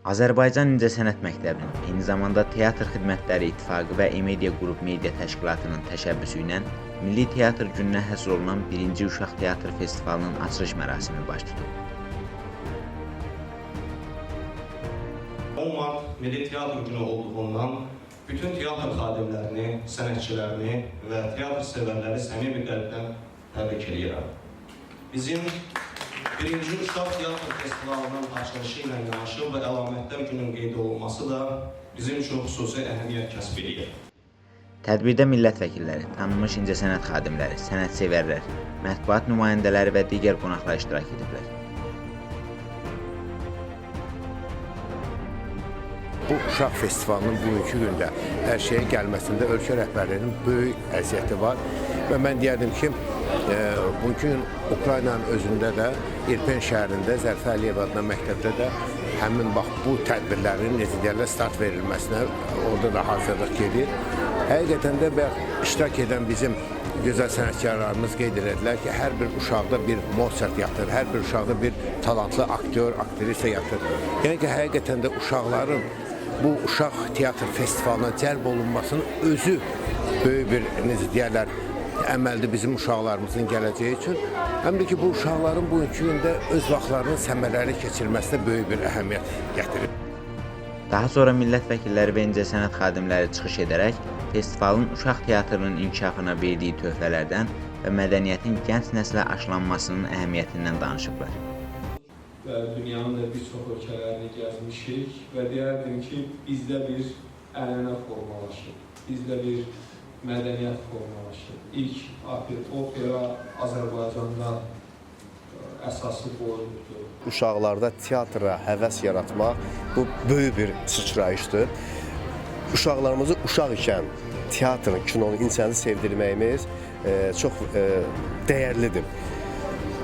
Azərbaycan İncəsənət Məktəbinin, eyni zamanda Teatr Xidmətləri İttifaqı və Emedia Qrup Media Təşkilatının təşəbbüsü ilə Milli Teatr Gününə həsr olunan 1-ci Uşaq Teatr Festivalının açılış mərasimi baş tutub. 10 Mart Milli Teatr Günü olduğundan bütün teatr xadimlərini, sənətçilərini və teatr sevərləri səmimi bir qəlbdən təbrik edirəm. Bizim 1-ci Uşaq Teatr Festivalının açılışı ilə yanaşı bu əlamətdar günün qeyd olunması da bizim üçün xüsusi əhəmiyyət kəsb edir. Tədbirdə millət vəkilləri, tanınmış incəsənət xadimləri, sənətsevərlər, mətbuat nümayəndələri və digər qonaqlar iştirak ediblər. Bu uşaq festivalının bugünkü gündə hər şeyə gəlməsində ölkə rəhbərliyinin böyük əziyyəti var və mən deyərdim ki, bugünkü gün Ukraynanın özündə də İrpen şəhərində Zərifə Əliyev adına məktəbdə də həmin bax bu tədbirlərin necə deyərlər start verilməsinə orada da hazırlıq gedir. Həqiqətən də bayaq iştirak edən bizim gözəl sənətkarlarımız qeyd elədilər ki, hər bir uşaqda bir Mozart yatır, hər bir uşaqda bir talantlı aktyor, aktrisa yatır. Yəni ki, həqiqətən də uşaqların bu uşaq teatr festivalına cəlb olunmasının özü böyük bir, necə deyərlər, əməldir bizim uşaqlarımızın gələcəyi üçün. Həm də ki, bu uşaqların bugünkü gündə öz vaxtlarının səmərəli keçirməsinə böyük bir əhəmiyyət gətirir. Daha sonra millət vəkilləri və incəsənət xadimləri çıxış edərək festivalın uşaq teatrının inkişafına verdiyi töhfələrdən və mədəniyyətin gənc nəslə aşılanmasının əhəmiyyətindən danışıblar. Və dünyanın da bir çox ölkələrini gəzmişik və deyərdim ki, bizdə bir ənənə formalaşıb, bizdə bir mədəniyyət formalaşıb. İlk opera Azərbaycanda əsası qoyulubdur. Uşaqlarda teatra həvəs yaratmaq bu böyük bir sıçrayışdır. Uşaqlarımızı uşaq ikən teatrın, kinonu, insanı sevdirməyimiz çox dəyərlidir.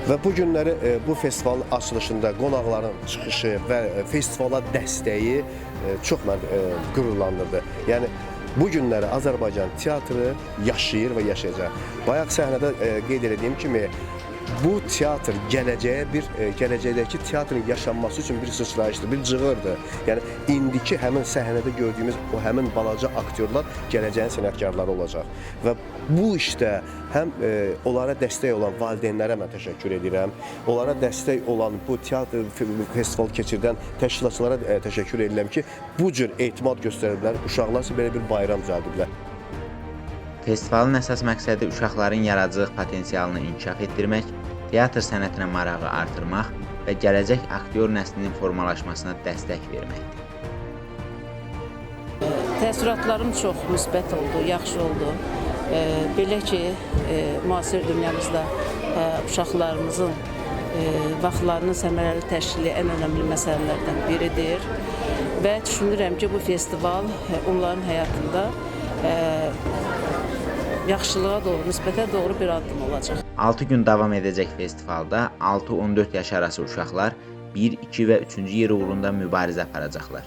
Və bu günləri bu festivalın açılışında qonaqların çıxışı və festivala dəstəyi çox məni qürurlandırdı. Yəni bu günləri Azərbaycan teatrı yaşayır və yaşayacaq. Bayaq səhnədə qeyd elədiyim kimi bu teatr gələcəyə bir gələcəkdəki teatrın yaşanması üçün bir sıçrayışdır, bir cığırdır. Yəni indiki həmin səhnədə gördüyümüz o həmin balaca aktyorlar gələcəyin sənətkarları olacaq. Və bu işdə həm onlara dəstək olan valideynlərə mən təşəkkür edirəm. Onlara dəstək olan bu teatr festival keçirdən təşkilatçılara təşəkkür edirəm ki, bu cür etimad göstəriblər, uşaqlar üçün belə bir bayram düzəldiblər. Festivalın əsas məqsədi uşaqların yaradıcılıq potensialını inkişaf etdirmək, teatr sənətinə marağı artırmaq və gələcək aktyor nəslinin formalaşmasına dəstək verməkdir. Təəssüratlarım çox müsbət oldu, yaxşı oldu. Belə ki, müasir dünyamızda uşaqlarımızın vaxtlarının səmərəli təşkili ən önəmli məsələlərdən biridir və düşünürəm ki, bu festival onların həyatında yaxşılığa doğru, müsbətə doğru bir addım olacaq. 6 gün davam edəcək festivalda 6-14 yaş arası uşaqlar 1, 2 və 3-cü yer uğrunda mübarizə aparacaqlar.